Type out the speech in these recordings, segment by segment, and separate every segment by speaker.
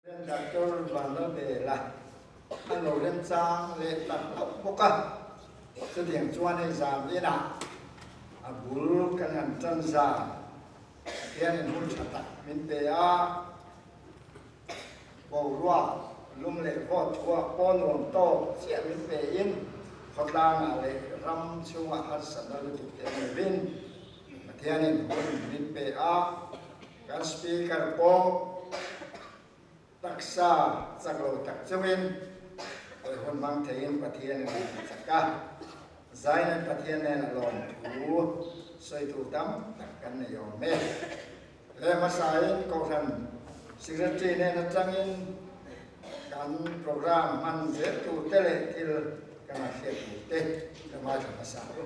Speaker 1: Doctor Vanlalbela a lo remchang leh tak hlauh bawk a, chutiang chuan hei zan inah a bul kan han tan zan Pathianin hun tha tak min pe a, boruak lum leh vawt thuah pawh nuam tawk chiah min pe in khawtlangah leh ram chhungah harsatna lutuk te lovin Pathianin hun min pe a. Kan Speaker pawh taksa chak lo tak chungin hawi hun hmang theiin Pathian in a chak a, Zainan Pathian nen a lawm thu sawi tur tam tak kan nei awm e. Le hmasain Kohhran Secretary nen atangin kan program hman zel tur te leh thil kan han hriat tur te ka ngaithla hmasa u.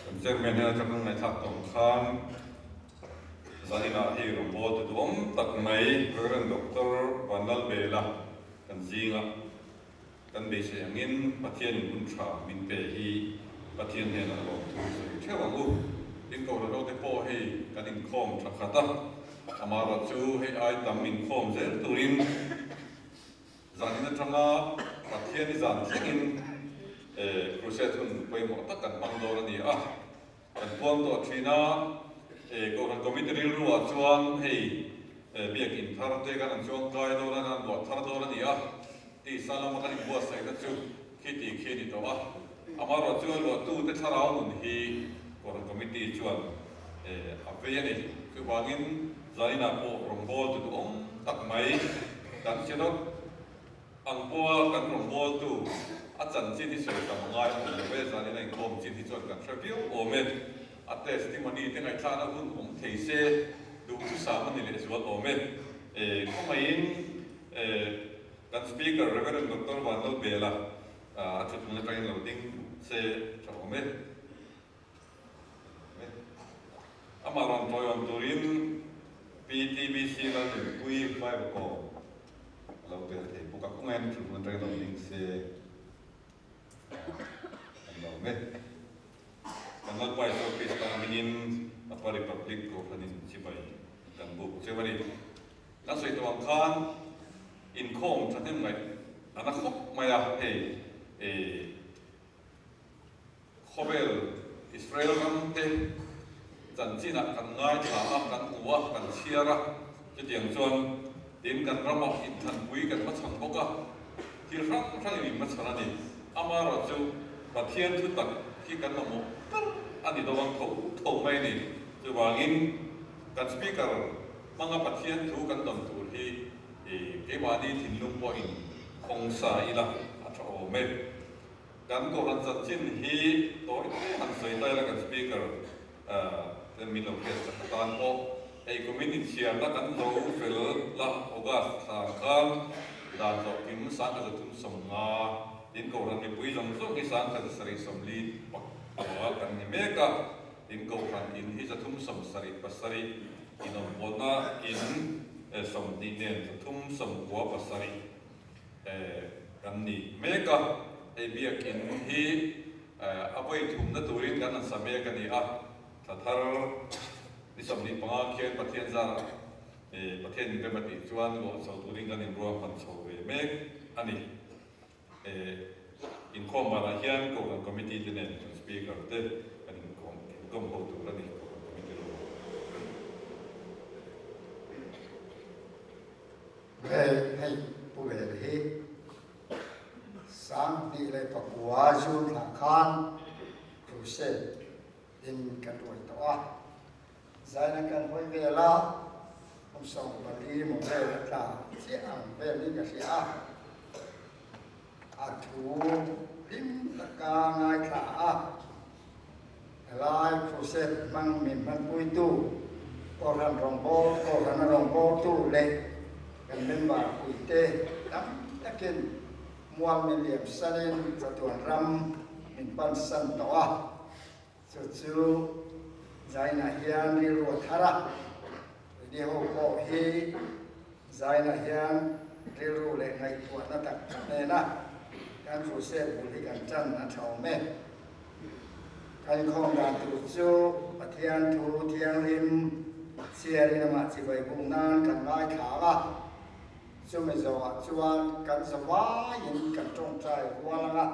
Speaker 2: Kan chairman hian atang kan ngaihthlak tawh ang khan zaninah hei rawngbâwl tu duhawm tak mai Reverend Doctor Vanlalbela kan zingah kan beisei angin Pathianin hun tha min pe hi Pathian hnenah lawmthu sawi theuh ang u. Tin Kohhran hote pawh hei kan inkhawm tha khat a. Amaherawh chu hei ai tam inkhawm zel turin zanin atanga Pathian i zan thlengin crusade hun pawimawh tak kan hmang dawn a ni a. Kan puang tawh thin a, Kohhran Committee rilruah chuan hei biakin thar te kan han chuang kai dawn a, kan han buah thar dawn a ni a, tisa lama kan inbuatsaihna chu khiti khi a ni tawh a. Amaherawh chu luahtute thlarau nun hi Kohhran Committee chuan a vei a ni. Chuvangin zaninah pawh rawngbâwl tu duhawm tak mai kan Synod ang pawha kan rawngbâwltu a chanchin hi sawi tam a ngai awm lo e. Zanina inkhawm chin hi chuan kan hre viau awm e. A testimony te ngaihthlakna hun awm thei se duhthusam a ni lehzual awm e. Khawngaihin kan Speaker Reverend Doctor Vanlalbela A thutna atangin lo ding se tha awm e. Amah rawn tawiawm turin PTBC Lalnunpui Vaivakawn a lo tel thei bawk a, kawngaiin thutna atangin lo ding se kan lo awm e. Kan Lalpa Isua Krista hmingin Apa Republic Kohhranin chibai kan buk cheu a ni. Kan sawi tawh ang khan inkhawm thahnem ngaih a na khawp mai a, hei eh khawvel Israel ram te chanchinah kan ngaithla a, kan hmu a, kan chhiar a, chutiang chuan tin kan ramah inthanpui kan hmachhawn bawk a, thil hrang hrangin in hmachhawn a ni. Amaherawhchu Pathian thu tak hi kan mamawh ber a ni dawng tho tho mai a ni. Chuvangin kan Speaker Hmanga Pathian thu kan dawn tur hi keimahni thinlung pawhin khawng sa ila a tha awm e. Kan Kohhran chanchin hi tawi te han sawi ta ila kan Speaker ten min lo hriat sak atan pawh hei kumin inchhiarna kan zo fel la August thla ang khan dan zawh kim 1350 tin Kohhran mipui zawng zawng hi 1170 pakua kan ni mek a, tin Kohhran in hi 377 Inawmpawlna in 20 nen 397 kan ni mek a, hei biakin hi a vawi thumna turin kan han sa mek a ni a, thla thar ni 25 khian Pathian zarah Pathian in rem a tih chuan luah chho turin kan inruahman chho ve mek a ni. Inkhawm banah hian Kohhran Committee te nen kan Speaker te kan inkawm ho tur a ni, Kohhran Committee ro.
Speaker 1: Hei Pu Vel hi 2009 June thla khan Crusade in kan ruai tawh a, Zaina kan hawi vel a, kum 14 maw vel a tla chiah ang vel in ka hria a, a thu hlim taka ngaithla a, helai crusade hmang min hmanpuitu Kohhran rawngbâwl, Kohhrana rawngbâwltu leh kan member puite tam takin mual min liam sanin chatuan ram min pansan tawh a. Chu chu Zaina hian rilru a thar a, Lady ho pawh hi Zaina hian rilru leh ngaihtuahna tak tak nena kan crusade bul hi kan tan a tha awm e. Kan inkhawm dan tur chu Pathian thu thianghlim chhiarin amah chibai buk nan kan ngaithla ang a, chumi zawhah chuan kan zavaiin kan tawngtai rual ang a.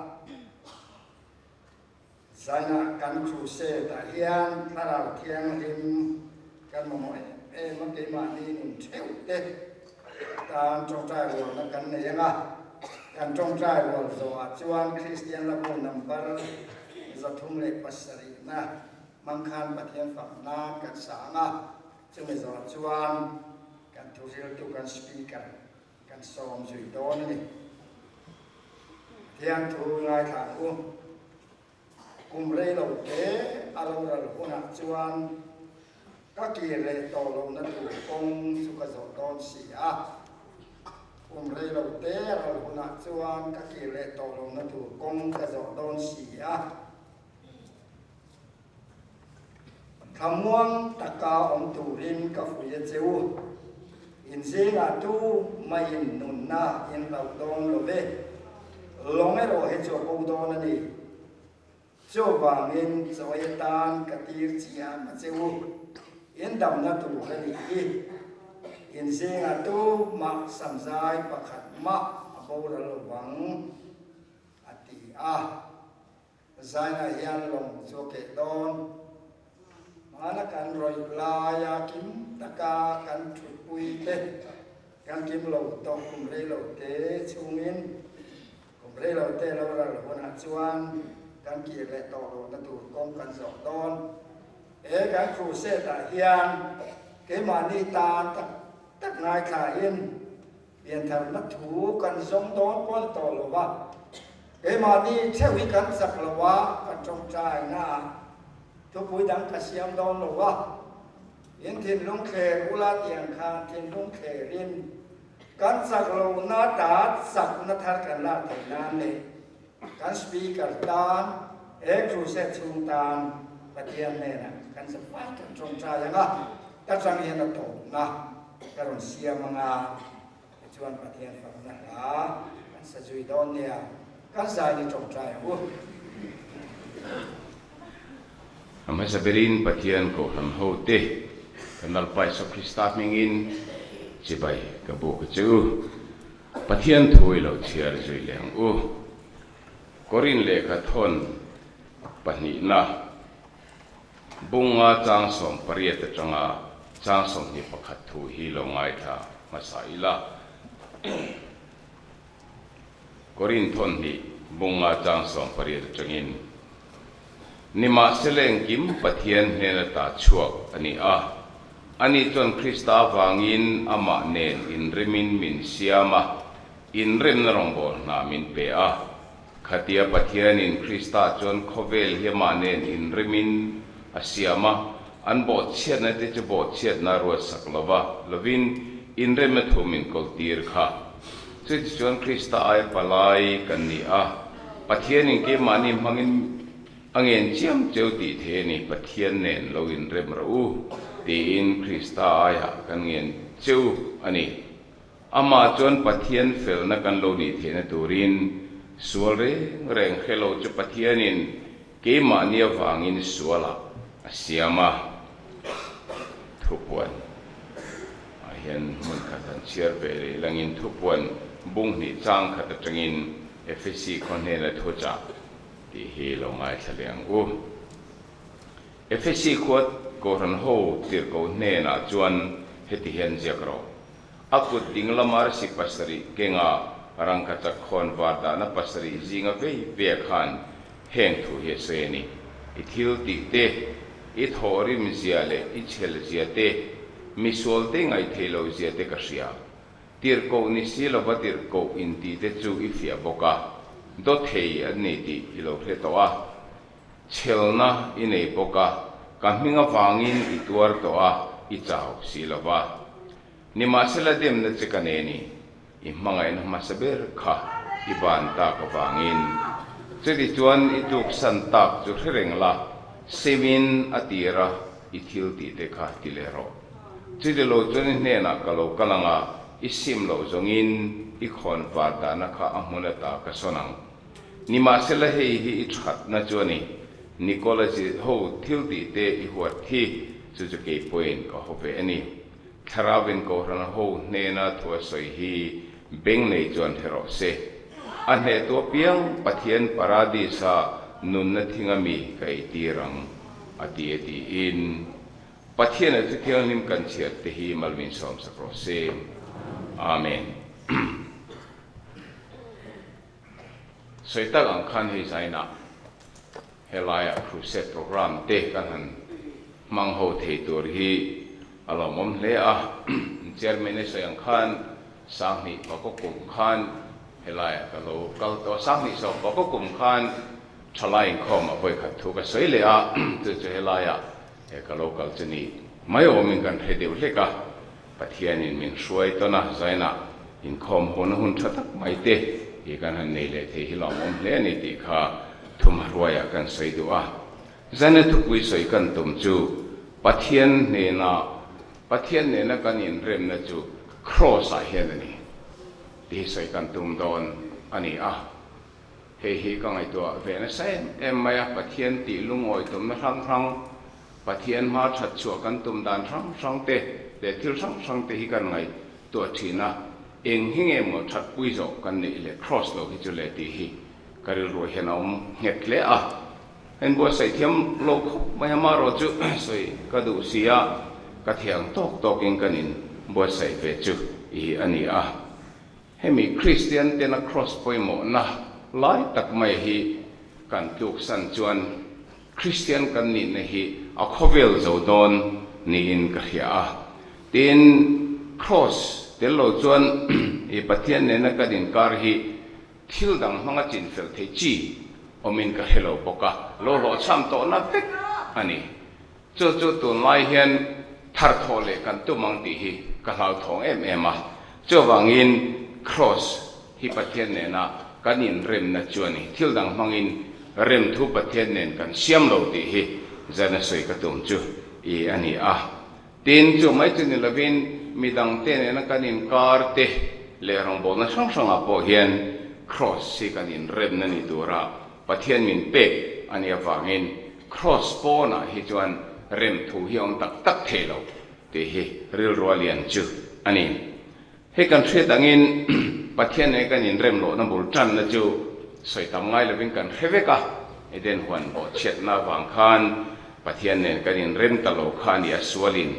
Speaker 1: Zainah kan crusade ah hian thlarau thianghlim kan mamawh em em a, keimahni nun theuh te tan tawngtai rualna kan nei ang a, kan tawngtai rual zawhah chuan Kristian la bu number 307 na hmang khan Pathian fak nan kan sa ang a, chumi zawhah chuan kan thuhriltu kan speaker Kan sawm zui dawn a ni. Pathian thu ngaithla ang u. Kum rei lo te a lo ral hunah chuan ka kir leh tawh lohna tur kawng chu ka zawh dawn si a. Kum rei lo te a ral hunah chuan ka kir leh tawh lohna tur kawng ka zawh dawn si a. Thlamuang taka awm turin ka fuih a che u. In zingah tu maiin nunna in hlauh dawn lo ve. Lawng erawh hi chu a bo dawn a ni. Chuvangin chawi atan ka tir chiam a che u. In damna tur a nih hi. In zingah tu mah samzai pakhat mah a boral lo vang, a ti a. Zainah hian lawng chu a keh dawn. Hmana kan rawih laia kim taka kan thutpui te kan kim lo tawh kum rei lo te chhungin kum rei lo te lo ral hunah chuan kan kir leh tawh lohna tur kawng kan zawh dawn. He kan crusade ah hian keimahni tan tak tak ngaithlain Piantharna thu kan zawng dawn pawh ni tawh lo va, keimahni theuh hi kan chak lo a, kan tawngtaina ah thupui dang ka siam dawn lo va, in thinlung thler ula tih ang khan thinlung thlerin kan chak lohna ta chakna thar kan lak theih nan leh kan Speaker tan he crusade chhung tan Pathian hnenah kan zafai kan tawngtai ang a, ka chang hian a tawpna. Ka rawn siam ang a, tichuan Pathian fakna hla kan sa zui dawn nia, kan zai ni tawngtai ang u.
Speaker 3: A hmasa berin Pathian Kohhran hote kan Lalpa Isua Krista hmingin chibai ka buk a che u. Pathian thu i lo chhiar zui leh ang u. Korin lehkha thawn pahnihna. Bunga chang 18 atanga chang 21 thu hi lo ngaithla hmasa ila. Korin thawnhnih bunga chang 18 atangin, Nimahsela engkim Pathian hnen ata chhuak a ni a, ani chuan Krista avangin amah nen inremin min siam a, inremna rawngbâwl hna min pe a. Khatia Pathianin Krista chuan khawvel hi amah nen inrimin a siam a, an bawhchhiatna te chu bawhchhiatna ruatsak lova lovin inremna thu min kawltir kha. Chutichuan Krista aia palai kan ni a, Pathianin keimahni hmangin a ngen chiam cheu tih thei a ni, Pathian nen lo inrem rawh u tiin Krista aia kan ngen cheu a ni. Amah chuan Pathian felna kan lo nih theihna turin sual reng reng hre lo chu Pathianin keimahni avangin sualah a siam a. Thupuan ah hian hmun khat han chhiar ve leh langin thupuan bung hnih chang khat atangin Efesi khaw hnena thuchah tih hi lo ngaithla leh ang u. Efesi khua Kohhran ho tirhkoh hnenah chuan heti hian ziak rawh. A kut ding lama arsi pasarih kenga rangkachak khawn var dahna pasarih zinga vei ve khan heng thu hi a sawi a ni. I thil tih te, i thawhrim zia leh i chhel zia te, misual te ngaihtheih loh zia te ka hria. Tirhkoh ni si lova tirhkoh intih te chu i fiah bawk a, dawthei an ni tih i lo hre tawh a. Chhelna i nei bawk a, ka hming avangin i tuar tawh a, i chau si lo va. Nimahsela demna che ka nei a ni, i hmangaihna hmasa ber kha i ban tak avangin. Chutichuan i tluksan tak chu hre reng la, semin a tir a, i thil tih te kha ti leh rawh. Chuti lo chuan i hnenah ka lo kal ang a, i sim loh zawngin i khawn var dahna kha a hmun ata ka sawn ang. Nimahsela hei hi i thatna chu a ni. Nikolaji ho thil tih te i huat hi, chu chu kei pawhin ka haw ve a ni. Thlarauin Kohhran ho hnena thu a sawi hi beng nei chuan hre rawh se. A hnehtu apiang Pathian Paradis-a nunna thinga mi ka eitir ang, a ti a tiin. Pathiana chu thianghlim kan chhiar te hi malmin sawmsak rawh se. Amen. Sawi tak ang khan hei zainah helaiah crusade program te kan han hmang ho thei tur hi a lawmawm hle a. Chairman e sawi ang khan Sanghnih pakaw kum khan helaiah ka lo kal tawh a, Sanghnih sawm pakaw kum khan thalai inkhawm a vawikhat thu ka sawi leh a, chu chu helaiah he ka lo kal chu ni mai awmin kan hre deuh hlek a. Pathianin min hruai tawn a, zainah inkhawm hawna hun tha tak mai te hi kan han nei leh thei hi lawmawm hle a ni tih kha thumhruaiah kan sawi duh a. Zaina thupui sawi kan tum chu Pathian hnena Pathian nena kan inremna chu Kraws-ah hian a ni tih hi sawi kan tum dawn a ni a. Hei hi ka ngaihtuah ve nasa em em mai a, Pathian tih lungawi tumna hrang hrang, Pathian hma that chhuah kan tum dan hrang hrang te leh thil hrang hrang te hi kan ngaihtuah thin a, eng hi nge maw that pui zawh kan neih leh Kraws lo hi chu le tih hi ka rilruah hian a awm nghet hle a. En buatsaih thiam lo khawp mai a, marawh chu sawi ka duh si a, ka thiang tawk tawkin kan in buatsaih ve chu i a ni a. Hemi Kristian tena Kraws pawimawhna lai tak mai hi kan tluksan chuan Kristian kan nihna hi a khawvel zo dawn niin ka hria a. Tin, Kraws tel lo chuan i Pathian nena kan inkar hi thil dang hmanga chinfel thei chi awmin ka hre lo bawk a, lo hlawhchham tawhna vek a ni. Chu chu tunlai hian tharthawh leh kan tum ang tih hi ka hlauthawng em em a. Chuvangin Kraws hi Pathian nena kan inremna chu a ni. Thil dang hmangin remthu Pathian nen kan siam lo tih hi zan a sawi ka tum chu i a ni a. Tin, chu mai chu ni lovin midangte nena kan inkar te leh rawngbawlna hrang hrangah pawh hian Kraws hi kan inremna ni tura Pathian min pek a nih avangin Kraws pawnah hi chuan rem thu hi a awm tak tak thei lo tih hi rilrua lian chu a ni. Hei kan hriat angin Pathian nen kan inrem lohna bul tanna chu sawi tam ngai lovin kan hre vek a, Eden huan bawhchhiatna avang khan Pathian nen kan inrem ta lo kha a ni a, sualin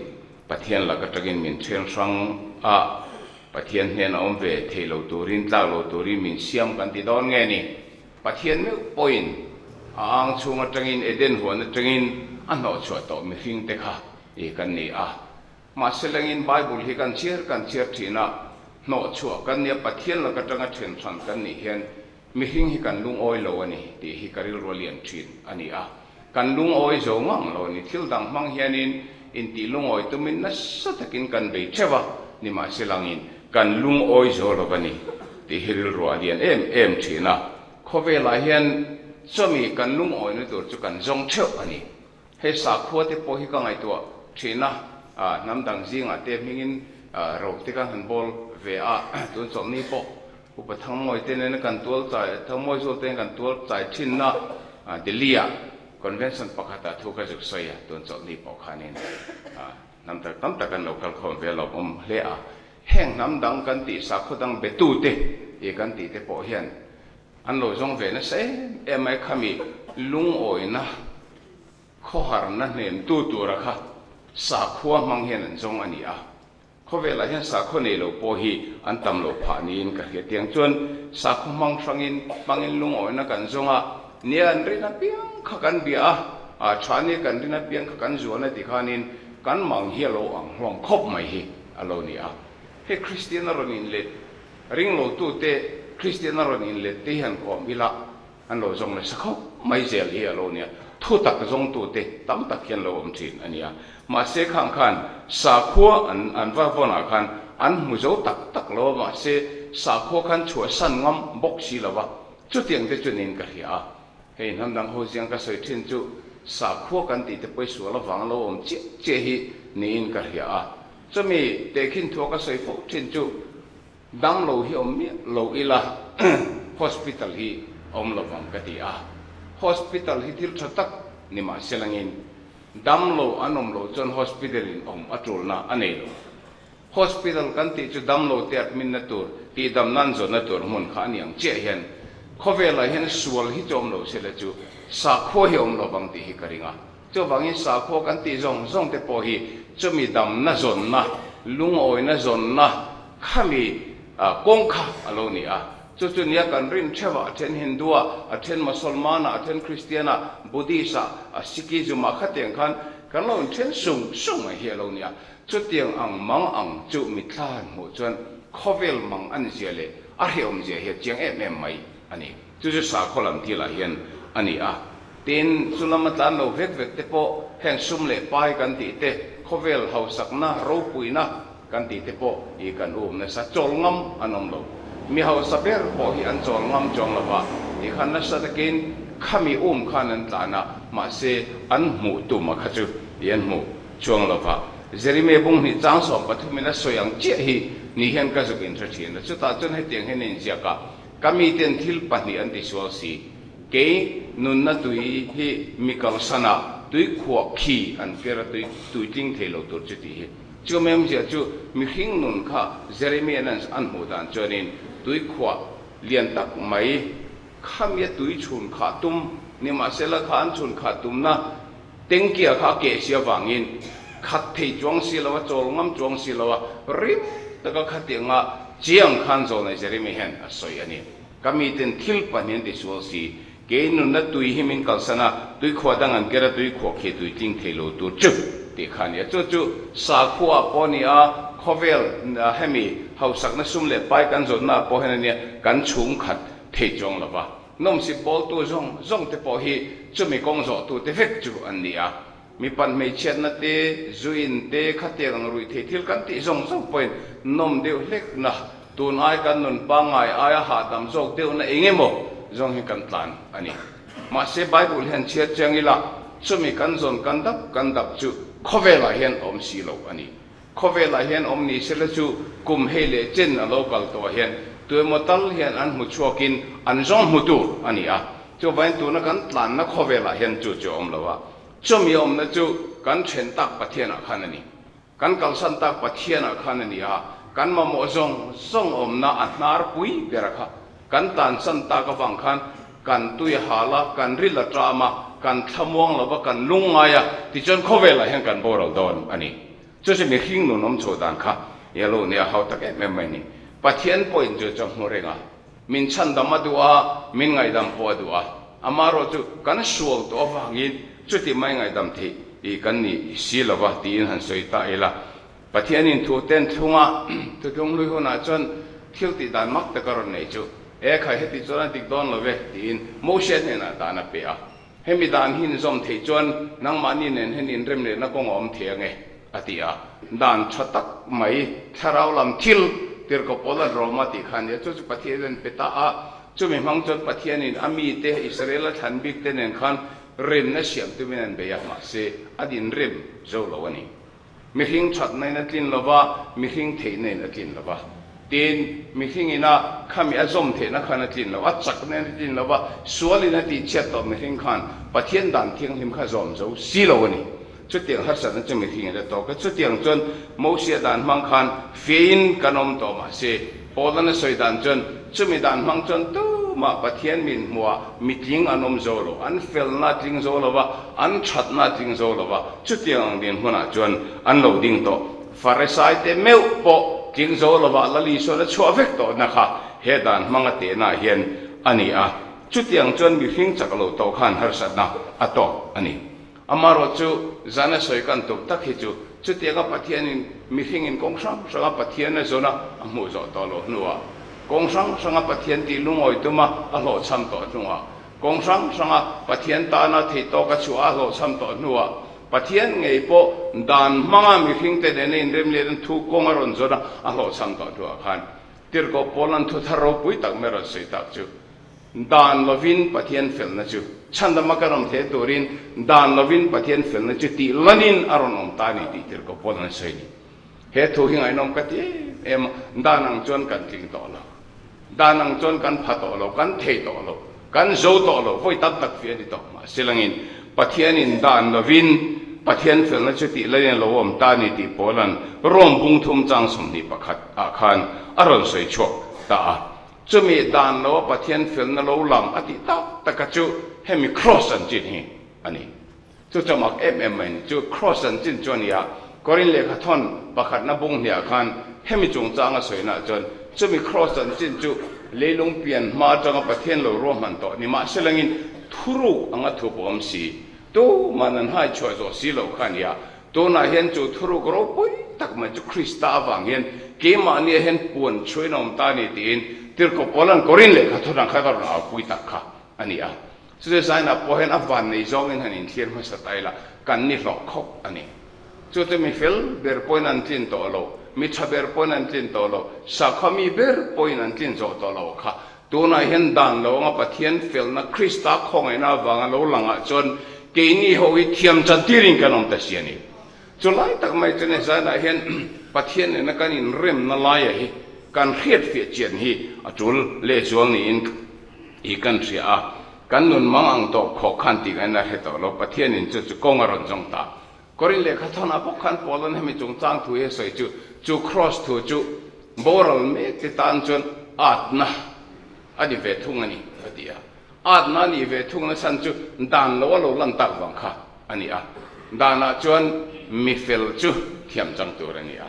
Speaker 3: Pathian lak atangin min then hrang a, Pathian hnena awm ve thei lo turin tlak lo turin min siam kan ti dawn nge ni? Pathian meuh pawhin a ang chhung atangin Eden huan atangin a hnawhchhuah tawh mihring te kha i kan ni a. Mahse lengin Bible hi kan chhiar kan chhiar thin a, hnawhchhuah kan nia Pathian lak atanga then hran kan nih hian mihring hi kan lungawi lo a ni tih hi ka rilru a lian thin a ni a. Kan lungawi zo ngang lo a ni. Thil dang hmang hianin intih lungawi tumin nasa takin kan bei theuh a, nimahse langin kan lungawi zo lo a ni tih hi rilru a lian em em thin a. Khawvelah hian chawmi kan lungawina tur chu kan zawng theuh a ni. Hei sakhua te pawh hi ka ngaihtuah thin a, hnam dang zingah te hmingin ro te kan han bawl ve a, tun chawlhni pawh Upa Thangmawi te nena kan tual chai, Thangmawi zual te kan tual chai thinna Delhi-ah convention pakhatah thu ka zuk sawi a, tun chawlhni pawh khanin hnam tak tam tak an lo kal khawm ve lawmawm hle a. Heng hnam dang kan tih sakhaw dang betute i kan tih te pawh hian an lo zawng ve nasa em em mai khami lungawina khawharna hnemtu tura kha sakhua hmang hian an zawng a ni a. Khawvelah hian sakhaw nei lo pawh hi an tam loh phah niin ka hria. Tiang chuan sakhaw hmang hrangin hmangin lungawina kan zawng a, nia an rin apiang kha kan bia a, a tha nia kan rin apiang kha kan zuan a ti khanin kan mang hi a lo ang hlawm khawp mai hi a lo ni a. Hei Kristian a rawn inlet ring lotute Kristian a rawn inlet te hian kawm ila An lo zawng nasa khawp mai zel hi a lo nia, thu tak zawngtute tam tak hian lo awm thin a nia. Mahse khang khan sakhua an an va vawnah khan an hmu zo tak tak lo a, mahse sakhua khan chhuahsan ngam bawk si lo va, chutiang te chu niin ka hria a. Hei hnam dang ho ziang ka sawi thin chu sakhua kan tih te pawi sual avang lo awm chiah chiah hi niin ka hria a. Chumi tehkhin thua ka sawi fo thin chu Damlo hi awm miah lo ila hospital hi awm lovang ka ti a. Hospital hi thil tha tak ni mahse langin damlo an awm loh chuan hospital in awm a tulna a nei lo. Hospital kan tih chu damlo te admit na tur, tihdam nan zawnna tur hmun kha a ni ang chiah hian khawvelah hian sual hi chu awm lo se la chu sakhua hi a awm lo vang tih hi ka ring a. Chuvangin sakhua kan tih zawng zawng te pawh hi chumi damna zawnna, lungawina zawnna khami kawng kha a lo ni a. Chu chu nia kan rin theuh a, a then Hindu a, a then Mosolman a, a then Christian a, Buddhist a, a Sikhism a khatiang khan kan lo inthen sung sung mai hi a lo ni a. Chutiang ang mang ang chu mitthla han hmuh chuan khawvel mang a ni zia leh a hrehawm zia hi a chiang em em mai a ni. Chu chu sakhaw lam thilah hian a ni a. Tin, chu lama tlan lo vek vek te pawh heng sum leh pai kan tih te, khawvel hausakna, ropuina kan tih te pawh hi kan um nasa. Chawl ngam an awm lo. Mi hausa ber pawh hi an chawl ngam chuang lo va, ti khan nasa takin khami um khan an tlan a, mahse an hmuh tum a kha chu i an hmuh chuang lo va. Jeremia bung hnih chang sawmpathumin a sawi ang chiah hi ni hian ka zuk inhre thin a, chutah chuan hetiang hian a inziak a, Ka miten thil pahnih an tisual si. Kei nunna tui hi mi kalsana tui khuah khi an ker a tui tui tling thei lo tur chu tih hi. Chu memzia chu mihring nun kha Jeremiah an an hmuh dan chuanin tui khuah lian tak mai khamia tui chhun khah tum nimahsela kha an chhun khah tumna Tengkia kha a keh si avangin khat thei chuang si lo a, chawl ngam chuang si lo a, rim taka khatianga chiang khan Zawlnei Jeremy hian a sawi a ni. Ka miten thil pahnih an tisual si, kei nunna tui hi min kalsan a, tuikhuah dang an ker a, tuikhuah khi tui tling thei lo tur chu tih kha a ni a. Chu chu sakhua pawh a ni a, khawvel hemi hausakna sum leh pai kan zawnna ah pawh hian a nia, kan chhung khat thei chuang lo va. Nawmsip bawltu zawng zawng te pawh hi chumi kawng zawhtu te vek chu an ni a. Mi pan hmeichhiatna te, zuin te, khatiang ang ruih thei thil kan tih zawng zawng pawhin nawm deuh hlekna, tun ai kan nun pangngai aia hahdam zawk deuhna eng emaw zawng hi kan tlan a ni. Mahse Bible hian chhiar chiang ila chumi kan zawn kan dap kan dap chu khawvelah hian a awm si lo a ni. Khawvelah hian awm ni sela chu kum hei leh chen a lo kal tawh hian tuemaw tal hian an hmu chhuakin an zawng hmu tur a ni a. Chuvangin tuna kan tlanna khawvelah hian chu chu a awm lo a. Chumi awmna chu kan then tak Pathianah khan a ni. Kan kalsan tak Pathianah khan a ni a. Kan mamawh zawng zawng awmna a hnar pui ber a kha. Kan tansan tak avang khan kan tui a hal a, kan ril a ṭam a, kan thlamuang lo va, kan lungngai a, tichuan khawvelah hian kan boral dawn a ni. Chu chu mihring nun awm chhoh dan kha i a lo nia hau tak em em mai ni. Pathian pawhin chu chu a hmu reng a, min chhandam a duh a, min ngaihdam pawh a duh a, amaherawh chu kan sual tawh avangin chuti mai ngaihdam theih i kan ni si lo va tiin han sawi ta ila. Pathianin thu ten thlunga thuthlung hlui hunah chuan thil tih dan mak taka rawn nei chu, E khai heti chuan a dik dawn lo ve tiin Moshe hnenah dan a pe a. Hemi dan hi inzawm theih chuan nangmahni nen hian inrem lehna kawng a awm thei ange, a ti a. Dan tha tak mai, thlarau lam thil, tirhkoh Paula'n Roma tih kha a ni a, chu chu Pathianin pe ta a, chumi hmang chuan Pathianin a mite, Israela thlan bikte nen khan remna siam tumin an bei a, mahse an inrem zo lo a ni. Mihring thatna in a tlin lo va, mihring theihna in a tlin lo va. Tin, mihring ina khami a zawm theihna khan a tlin lo, a chakna in a tlin lo va, sual in a tihchhiat tawh mihring khan Pathian dan thianghlim kha zawm zo si lo a ni. Chutiang harsatna chu mihring in a tawk a, chutiang chuan Mosia dan hmang khan fiahin kan awm tawh mahse, Paula'n a sawi dan chuan chumi dan hmang chuan tumah Pathian min hmuhah mitling an awm zo lo, an felna a tling zo lo va, an thatna a tling zo lo va, chutiang ang dinhmunah chuan an lo ding tawh. Farisai te meuh pawh tling zo lovah Lal Isuan a chhuah vek tawhna kha he dan hmanga tehnaah hian a ni a, chutiang chuan mihring chak lo tawh khan harsatna a tawk a ni. Amaherawh chu zana sawi kan tuk tak hi chu chutianga Pathianin mihringin kawng hrang hranga Pathian a zawn a, a hmuh zawh tawh loh hnuah, kawng hrang hranga Pathian tih lungawi tuma a hlawhchham tawh hnuah, kawng hrang hranga Pathian tana theih tawk a chhuah a hlawhchham tawh hnuah, Pathian ngei pawh dan hmanga mihringte nena inrem lehna thu kawng a rawn zawn a, a hlawhchham tawh hnuah khan Tirhkoh Paula'n thu thar ropui tak mai a rawn sawi tak chu. Dan lovin Pathian felna chu chhandama kan awm thei turin dan lovin Pathian felna chu tih lanin a rawn awm ta a ni tih tir ko pawn an sawi ni. He thu hi ngaihnawm ka ti em em a, dan ang chuan kan tling tawh lo. Dan ang chuan kan pha tawh lo, kan thei tawh lo. Kan zo tawh lo, vawi tam tak fiah a ni tawh. Mahse langin Pathianin dan lovin Pathian felna chu tih lain a lo awm ta a ni tih Paula'n Rom bung thum chang 21 ah khan a rawn sawi chhuak ta a. Chumi dan lo a Pathian felna lo lang a tih tak taka chu hemi Kraws an chin hi a ni. Chu chu mak em em mai a ni. Chu Kraws an chin chu a ni a, Korin lehkha thawn pakhatna bung hniah khan hemi chungchanga sawinaah chuan chumi Kraws an chin chu leilung pian hma atanga Pathian lo ruahman tawh ni mahselangin thuruk anga thu pawh awm si, tuman an hai chhuah zawh si loh kha a ni a. Tunah hian chu thuruk ropui tak mai chu Krista avang hian keimahniah hian puan chhuain a awm ta a ni tiin Tirhkoh Paula'n Korin lehkha thawn ang khan a rawn aupui tak kha a ni a. Chutih zainah pawh hian a van nei zawngin han inthlir hmasa ta ila kan ni hlawh khawp a ni. Chu chu mi fel ber pawhin an tlin tawh lo, mi tha ber pawhin an tlin tawh lo, sakhaw mi ber pawhin an tlin zawh tawh lo kha. Tunah hian dan lo anga Pathian felna Krista khawngaihna avanga lo langah chuan keini ho hi thiam chantirin kan awm ta si a ni. Chu lai tak mai chuan he zainah hian Pathian nena kan inremna laia hi kan hriatfiah chian hi a tul lehzual niin i kan hria a. Kan nun mang ang tawh khawh khan tih ngaihna hre tawh lo, Pathianin chu chu kawng a rawn zawng ta. Korin lehkha thawnah bawk khan Paula'n hemi chungchang thu hi a sawi chu, chu kraws thu chu boral mek te tan chuan atna a ni ve thung a ni, a ti a. Atna a nih ve thung na chhan chu dan lo a lo lan tak vang kha a ni a. Danah chuan mi fel chu thiam chang tur a ni a,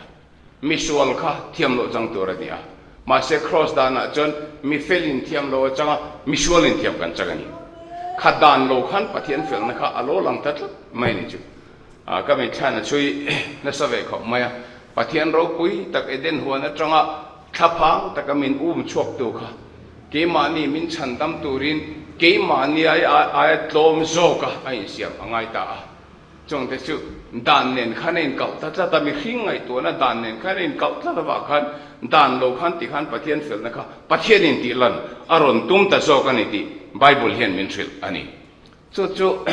Speaker 3: mi sual kha thiam loh chang tur a ni a. Mahse kraws danah chuan mi felin thiam lo a chang a, mi sualin thiam kan chang a ni. Kha dan lo khan Pathian felna kha a lo lang ta tlat mai a ni chu. Ka mitthlan a chhui nasa ve khawp mai a. Pathian ropui tak Eden huan atanga Thlaphang taka min um chhuaktu kha keimahni min chhandam turin keimahni aia tlawm zawka a insiam a ngai ta a. Chungte chu dan nen khan a inkalh ta tlat a, mihring ngaihtuahna dan nen khan a inkalh tlat avang khan dan lo khan tikhan Pathian felna kha Pathianin tih lan a rawn tum ta zawk a ni tih Bible hian min hrilh a ni. Chu chu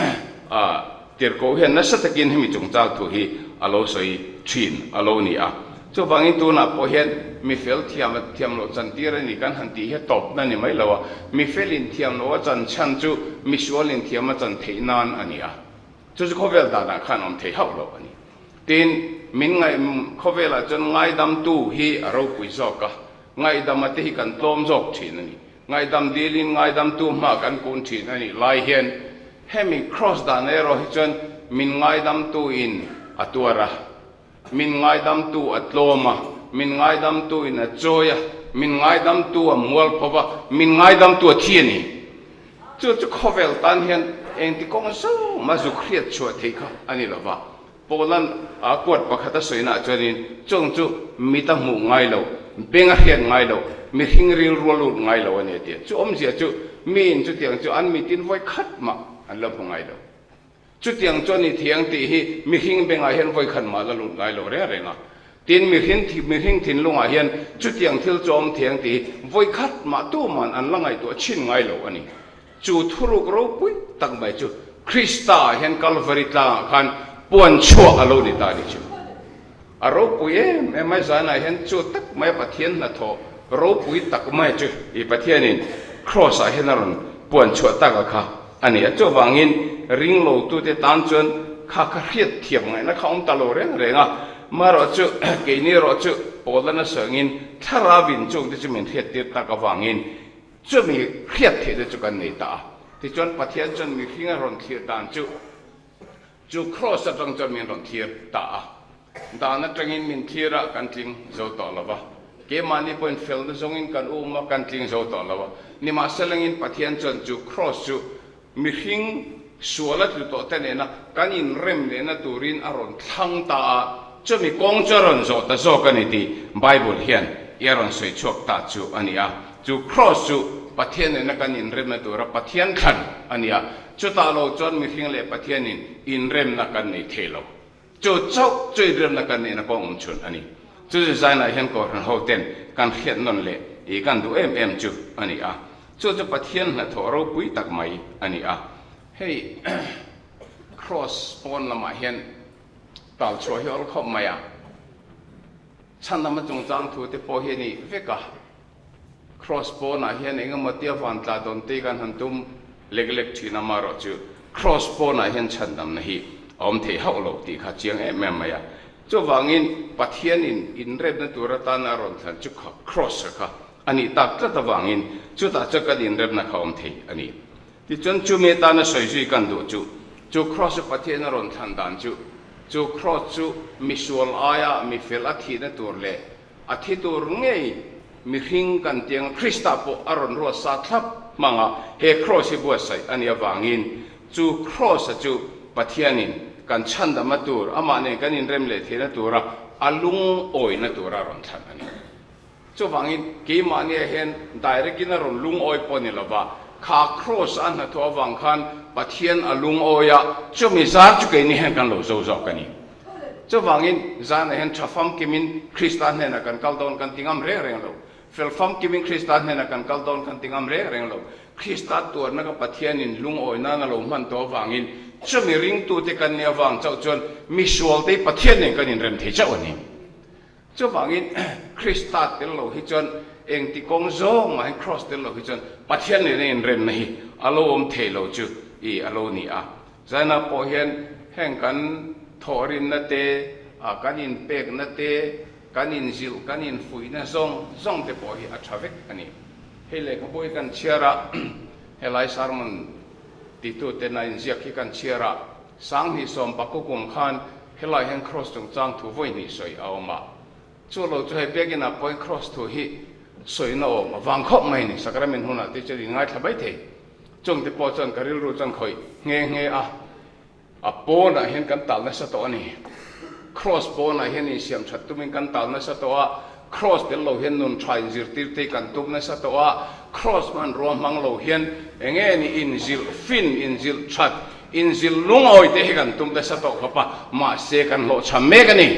Speaker 3: tirhkoh hian nasa takin hemi chungchang thu hi a lo sawi thin a lo ni a. Chuvangin tunah pawh hian mi fel thiam thiam loh chantir a ni kan han tih hi a tawpna ni mai lo a, mi felin thiam loh a chan chhan chu mi sualin thiam a chan theih nan a ni a. Chu chu khawvel danah khan awm thei hauh lo a ni. Tin, min ngaih khawvelah chuan ngaidamtu hi a ropui zawk a, ngaihdama te hi kan tlawm zawk thin a ni. Ngaihdam dilin ngaidamtu hma kan kun thin a nih lai hian hemi kraws dan erawh hi chuan min ngaidamtu in a tuar a, min ngaidamtu a tlawm a, min ngaidamtu in a chawi a, min ngaidamtu a mualpho va, min ngaidamtu a thi a ni. Chu chu khawvel tan hian engti kawng zawng mah zuk hriat chhuah theih kha a ni lova. Paula'n a kuat pakhat a sawinaah chuanin chung chu mit a hmuh ngai lo, beng a hriat ngai lo, mihring rilru a lut ngai lo a ni a ti a. Chu awmzia chu miin chutiang chu an mitin vawi khat mah an la hmu ngai lo. Chutiang chu a ni thiang tih hi mihring bengah hian vawi khat mah la lut ngai lo reng reng a. Tin, mihring mihring thinlungah hian chutiang thil chu a awm thiang tih hi vawi khat mah tuman an la ngaihtuah chhin ngai lo a ni. Chu thuruk ropui tak mai chu Krista ah hian Kalvari tlangah khan puan chhuah a lo ni ta a ni chu. A ropui em em mai zanah hian chu tak mai a Pathian hnathawh ropui tak mai chu i Pathianin Kraws ah hian a rawn puan chhuah tak a kha a ni a. Chuvangin ringlotute tan chuan kha kha hriat thiam ngaihna kha awm ta lo reng reng a. Marawh chu keini erawh chu Paulana sawiangin Thlarauin chungte chu min hriattir tak avangin Chumi hriat theihna chu kan nei ta a. Tichuan Pathian chuan mihring a rawn thlir dan chu chu kraws atang chuan min rawn thlir ta a. Dan atangin min thlir a, kan tling zo tawh lo va. Keimahni pawhin felna zawngin kan um a, kan tling zo tawh lo va. Nimahselangin Pathian chuan chu kraws chu Mihring sual a tlu tawh te nena kan inrem lehna turin a rawn thlang ta a, chumi kawng chu a rawn zawh ta zawk a ni tih Bible hian i a rawn sawi chhuak ta chu a ni a. Chu Kraws chu Pathian nena kan inremna tura Pathian thlan a ni a, chutah lo chuan mihring leh Pathianin inremna kan nei thei lo. Chu chauh chu inremna kan nihna kawng awm chhun a ni. Chu design-ah hian Kohhran hoten kan hriat nawn leh i kan duh em em chu a ni a. Chu chu Pathian hnathawh ropui tak mai a ni a. Hei Kraws pawn lamah hian tal chhuah hi awl khawp mai a. Chhandama chungchang thu te pawh hi a ni vek a. Kraws pawnah hian eng emaw tia van tla dawn te kan han tum lek lek thin a, amaherawhchu Kraws pawnah hian chhandamna hi a awm thei hauh lo tih kha chiang em em mai a. Chuvangin Pathianin inremna tur atana a rawn thlan chu kha Kraws kha a nih tak tlat avangin chutah chuan kan inremna kha a awm thei a ni. Tichuan chumi atana sawi zui kan duh chu, chu Kraws chu Pathian a rawn thlan dan chu, chu Kraws chu misual aia mifel a thihna tur leh A thi tur ngei mihring kan tiang Krista pawh a rawn ruat sa thlap hmang a, he kraws hi buatsaih a nih avangin chu kraws-a chu Pathianin kan chhandamna tur, amah nen kan inrem leh theihna tura a lungawina tura a rawn thlan a ni. Chuvangin keimahniah hian direct-in a rawn lungawi pawh ni lova, kha kraws-a a hnathawh avang khan Pathian a lungawi a, chumi zar chu keini hian kan lo zo zawk a ni. Chuvangin, zanah hian tha famkimin Krista hnenah kan kal dawn kan ti ngam reng reng lo. Fel famkimin Krista hnenah kan kal dawn kan ti ngam reng reng lo. Krista tuarna ka Pathianin lungawi nan a lo hman tawh avangin chumi ringtute kan nih avang chauh chuan misualte hi Pathian nen kan inrem thei chauh a ni. Chuvangin, Krista tel lo hi chuan engti kawng zawng mahin Kraws tel lo hi chuan Pathian nena inremna hi a lo awm thei lo chu i a lo ni a. Zaina pawh hian heng kan thawhrinna te, kan inpekna te, kan inzilh, kan infuihna zawng zawng te pawh hi a tha vek a ni. Hei lehkhabu hi kan chhiar a, helai sermon tituten a inziak hi kan chhiar a, 2010 kum khan helai hian Kraws chungchang thu vawi hnih sawi a awm a. Chu lo chu hei biakinah pawhin Kraws thu hi sawina awm a vang khawp mai a ni. Sacrament hunah te chuan inngaithla mai thei. Chungte pawh chuan ka rilru chuan khawih nghe nghe a, a pawnah hian kan tal nasa tawh a ni. Kraws pawnah hian insiam that tumin kan tal nasa tawh a, Kraws tel lo hian nun tha inzirtir te kan tum nasa tawh a, Kraws hmanrua hmang lo hian eng nge ni inzilh fin, inzilh that, inzilh lungawi te hi kan tum nasa tawh khawp a, mahse kan hlawhchham mek a ni.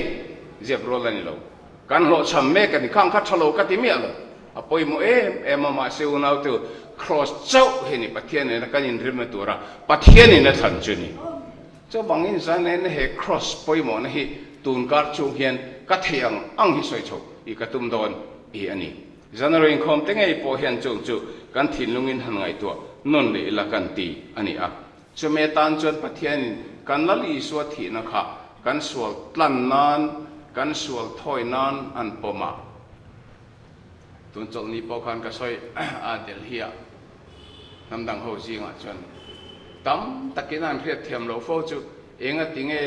Speaker 3: Ziak rual a ni lo. Kan hlawhchham mek a ni. Khang kha tha lo ka ti miah lo. A pawimawh em em a, mahse unautu Kraws chauh hi ni Pathian nena kan inrimna tura Pathianin a thlan chu ni. Chuvangin Zainaina he Kraws pawimawhna hi tunkar chung hian ka theih ang ang hi sawi chhoh i ka tum dawn i a ni. Zanaro inkhawm te ngei pawh hian chung chu kan thinlungin han ngaihtuah nawn leh ila kan ti a ni a. Chumi atan chuan Pathianin kan Lal Isua thihna kha kan sual tlan nan, kan sual thawi nan an pawm a. Tun chawlhni pawh khan ka sawi a Delhi-ah hnam dang ho zingah chuan tam takin an hriat thiam loh fo chu engati nge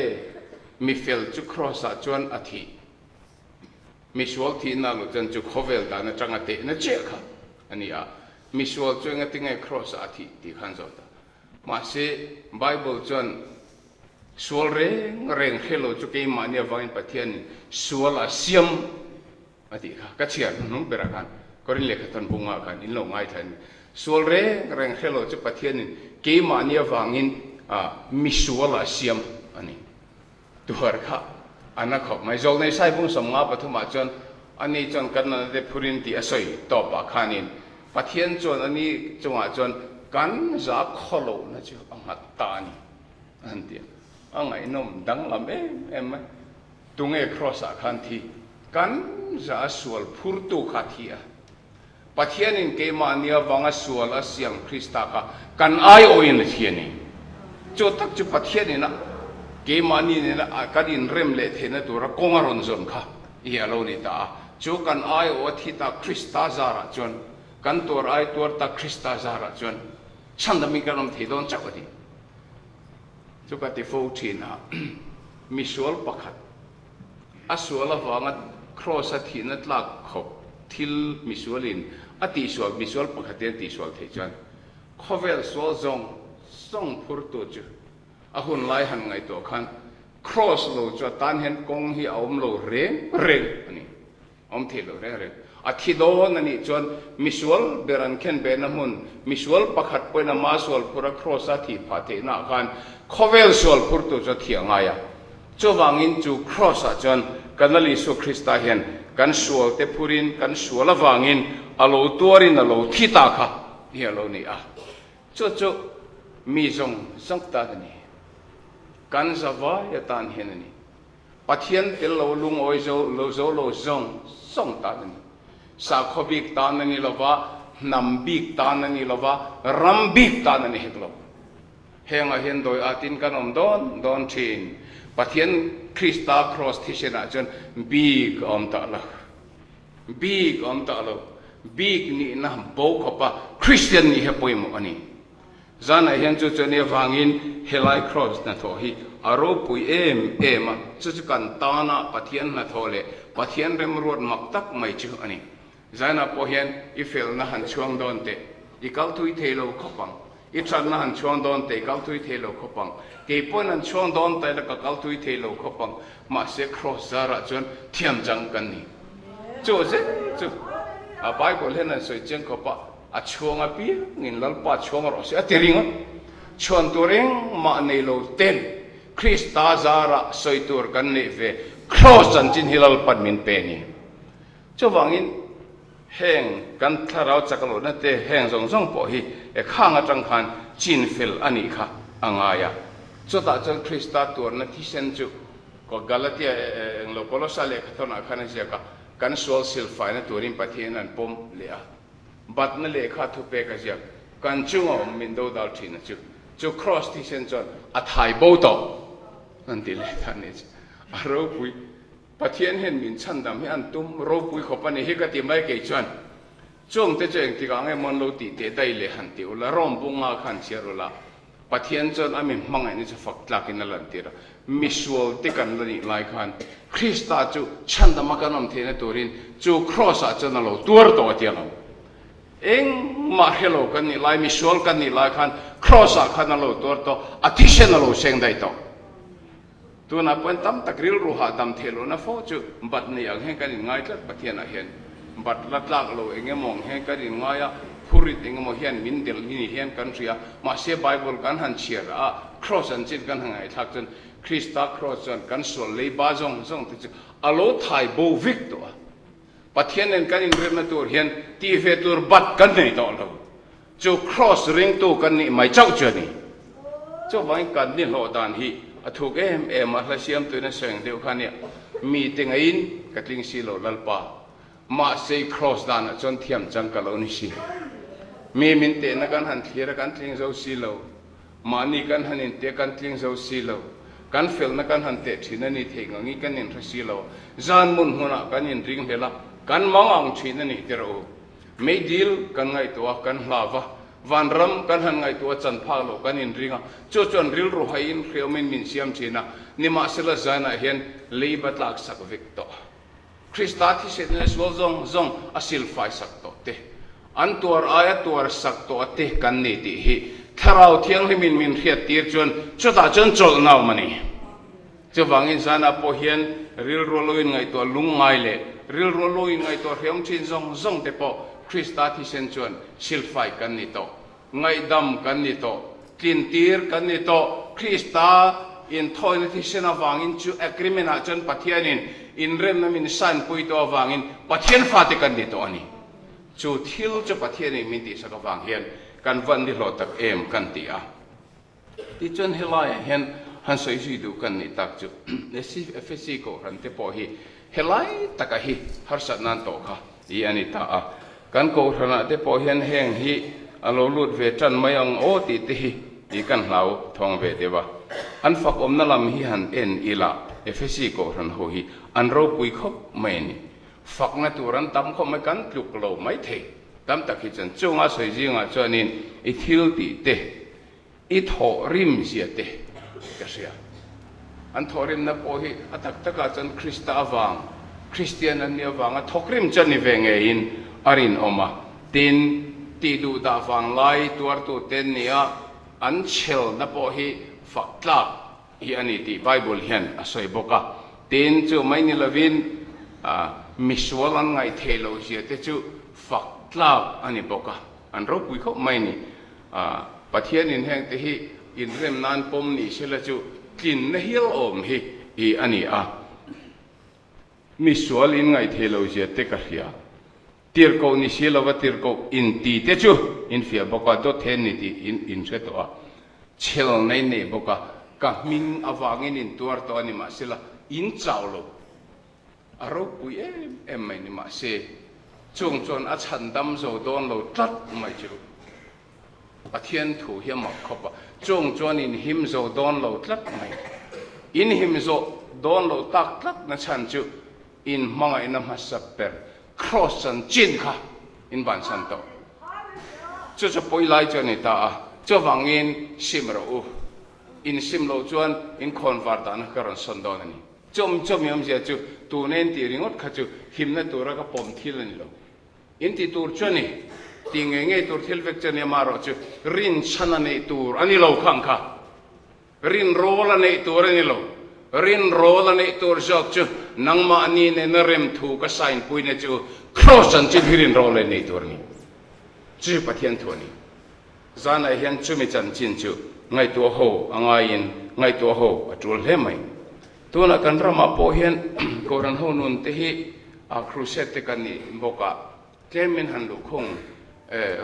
Speaker 3: mifel chu Kraws-ah chuan a thih? Misual thihna lo chuan chu khawvel dan atanga tehna chiah kha a ni a, misual chu engati nge Kraws-ah a thih tih khan zawt a. Mahse, Bible chuan sual reng reng hre lo chu keimahni avangin Pathianin sual a siam a tih kha ka chhiar hnuhnung berah khan Korin lehkha thawn bungah khan in lo ngaithla a ni. Sual reng reng hre lo chu Pathianin keimahni avangin misual a siam a ni. Tuar kha a na khawp mai. Zawlnei Sai bung 53 ah chuan ani chuan kan nana te phurin tih a sawi tawpah khanin Pathian chuan ani chungah chuan kan za khawlohna chu a nghat ta a ni a han ti a. A ngaihnawm danglam em em mai. Tunge Kraws ah khan thi? Kan za sual phurtu kha thi a. Pathianin keimahni avanga sual a siam Krista kha kan aiawhin a thi a ni. Chu tak chu Pathianin a keimahni nena kan inrem leh theihna tura kawng a rawn zawn kha i a lo ni ta a. Chu kan aiawh a thi ta Krista zarah chuan, kan tuar ai tuar ta Krista zarah chuan chhandamin kan awm thei dawn chauh a ni. Chu ka ti fo thin a, misual pakhat a sual avanga Kraws a thihna tlak khawp thil misualin a tihsual, misual pakhatin a tihsual theih chuan khawvel sual zawng zawng phurtu chu a hun lai han ngaihtuah khan Kraws lo chu a tan hian kawng hi a awm lo reng reng a ni. Awm thei lo reng reng. A thi dawn a nih chuan misual ber an khen behna hmun, misual pakhat pawhin ama sual phur a kraws a thih phah theihna ah khan khawvel sual phurtu chu a thiah ngai a. Chuvangin chu kraws ah chuan kan Lal Isua Krista hian kan sual te phurin kan sual avangin a lo tuarin a lo thi ta kha hi a lo ni a. Chu chu mi zawng zawng tan a ni. Kan zavai atan hian a ni. Pathian tel lo lungawi zo lo zo lo zawng zawng tan a ni. Sakhaw bik tan a ni lo va, hnam bik tan a ni lo va, ram bik tan a ni hek lo. Hengah hian dawi atin kan awm dawn dawn thin. Pathian Krista Kraws thisenah chuan bik a awm tah lo. Bik a awm tah lo. Bik nihna bo khawpa Kristian nih hi a pawimawh a ni. Zanah hian chu chu ania vangin helai Kraws hnathawh hi a ropui em em a, chu chu kan tana Pathian hnathawh leh Pathian remruat mak tak mai chu a ni. Zanah pawh hian i felna han chhuang dawn teh, i kal thui thei lo khawp ang. I thatna han chhuang dawn teh, i kal thui thei lo khawp ang. Kei pawhin han chhuang dawn ta ila ka kal thui thei lo khawp ang. Mahse Kraws zarah chuan thiam chang kan ni. Chu zel chu a Bible hian an sawi chiang khawp a. A chhuang apiangin Lalpa chhuang rawh se a ti ringawt. Chhuan tur engmah nei lo ten Krista zarah sawi tur kan neih ve Kraws chanchin hi Lalpan min pe a ni. Chuvangin heng kan thlarau chak lohna te heng zawng zawng pawh hi e khang atang khan chin fel a nih kha a ngai a. Chutah chuan Krista tuarna thisen chu Galatia englo Kolosa lehkhathawnah khan a ziak a, kan sual silfaina turin Pathian an pawm leh a. Batna lehkha thupek a ziak, Kan chunga awm min dodal thin a chu, chu Kraws thisen chuan a thai bo tawh an ti leh ta nih chu. A ropui, Pathian hian min chhandam hi an tum ropui khawp a ni hi ka ti mai kei chuan. Chungte chu engtikah nge maw an lo tih teh daih leh han ti ula, Rome bunga khan chhiar ula, Pathian chuan a mi hmangaihna chu fak tlakin a lantir a. Misual te kan la nih lai khan Krista chu chhandama kan awm theihna turin chu Kraws-ah chuan a lo tuar tawh a ti ang. Engmah hre lo kan nih lai, misual kan nih lai khan Kraws-ah khan a lo tuar tawh, a thisen a lo seng daih tawh. Tunah pawhin tam tak rilru hahdam theih lohna fo chu bat nei ang hian kan inngai tlat Pathianah hian bat la tlak lo eng emaw ang hian kan inngai a, phurit eng emaw hian min delh ni hian kan hria. Mahse Bible kan han chhiar a, Kraws an chin kan han ngaihthlak chuan Krista Kraws chuan kan sual leiba zawng zawng te chu a lo thai bo vek tawh a. Pathian nen kan inremna tur hian tih ve tur bat kan nei tawh lo. Chu Kraws ringtu kan nih mai chauh chu a ni. Chuvangin kan nihlawh dan hi a thuk em em a, hla siamtuin a sawi ang deuh kha nia, mite ngeiin ka tling si lo Lalpa, mahse i Kraws danah chuan thiam chang ka lo ni si. Mi min tehna kan han thlir a kan tling zo si lo, mahni kan han intia kan tling zo si lo, kan felna kan han teh thin a ni theih ngangin kan inhre si lo, zan hmun hmunah kan inring hlel a, kan mang ang thin a ni tirh u. Meidil kan ngaihtuah a, kan hlav a, vanram kan han ngaihtuah a, chan phak loh kan inring a, chu chuan rilru haiin hriawmin min siam thin a, nimahsela zanah hian leiba tlak sak vek tawh. Krista thisen leh sual zawng zawng a silfai sak tawh te, an tuar aia tuar sak tawh a te kan ni tih hi Thlarau Thianghlimin min hriattir chuan chutah chuan chawlhna awm a ni. Chuvangin zanah pawh hian rilru lo inngaihtuah lungngai leh rilru lo inngaihtuah hriam thin zawng zawng te pawh Krista thisen chuan silfai kan ni tawh, ngaihdam kan ni tawh, tlintir kan ni tawh. Krista inthawina thisen avangin chu agreement ah chuan Pathianin inremna min sign pui tawh avangin Pathian fate kan ni tawh a ni. Chu thil chu Pathianin min tihsak avang hian kan va ni hlawh tak em kan ti a. Tichuan helaiah hian han sawi zui duh kan nih tak chu Efesi kohhran te pawh hi helai taka hi harsat nan tawh kha i a ni ta a. Kan kohhranah te pawh hian heng hi a lo lut ve tan mai ang aw tih te hi i kan hlau thawng ve deuh a. An fakawmna lam hi han en ila Efesi kohhran ho hi an ropui khawp mai a ni. Fakna tur an tam khawp mai, kan tluk lo mai thei. Tam tak hi chuan chunga sawi zingah chuanin i thil tih te, i thawhrim zia te ka hria. An thawhrimna pawh hi a tak takah chuan Krista avang, Kristian an nih avanga thawkrim chuan ni ve ngeiin a rinawm a. Tin, tih duh dah vang lai tuartu te nia an chhelna pawh hi fak tlak hi a ni tih Bible hian a sawi bawk a. Tin, chu mai ni lovin misual an ngaih theih loh zia te chu fak tlak a ni bawk a, an ropui khawp mai a ni. Pathianin heng te hi inrem nan pawm ni sela chu tlinna hial awm hi i a ni a. Misual in ngaih theih loh zia te ka hria. Tirhkoh ni si lova tirhkoh inti te chu in fiah bawk a, dawt he ni tih in inhre tawh a, chhel nei nei bawk a, ka hming avangin in tuar tawh a ni mahsela in chau lo. A ropui em em mai ni mahse. Chung chuan a chhandam zo dawn lo tlat mai chu Pathian thu hi a mak khawp a, chung chuan in him zo dawn lo tlat mai. In him zawh dawn loh tak tlat na chhan chu in hmangaihna hmasa ber Kraws chanchin kha in bansan tawh. Chu chu pawi lai chu a ni ta a, chuvangin sim rawh u. In sim loh chuan in khawnvar dahna ka rawn sawn dawn a ni. Chawm chawm i awmzia chu tuna in tih ringawt kha chu himna tura ka pawm thil a ni lo. In ti tur chu a ni. Tih ngei ngei tur thil vek chu a ni amaherawh chu rinchhan a neih tur a ni lo kha ang kha. Rinrawl a neih tur a ni lo. Rinrawl a neih tur zawk chu nangmahni nena remthu ka sign puina chu Kraws chanchin hi rinrawl a neih tur a ni. Chu chu Pathian thu a ni. Zanah hian chumi chanchin chu ngaihtuah ho a ngaiin ngaihtuah ho a tul hle mai. Tunah kan ramah pawh hian Kohhran ho nun te hi a crusade te kan nih bawk a, tlem min han luhkhung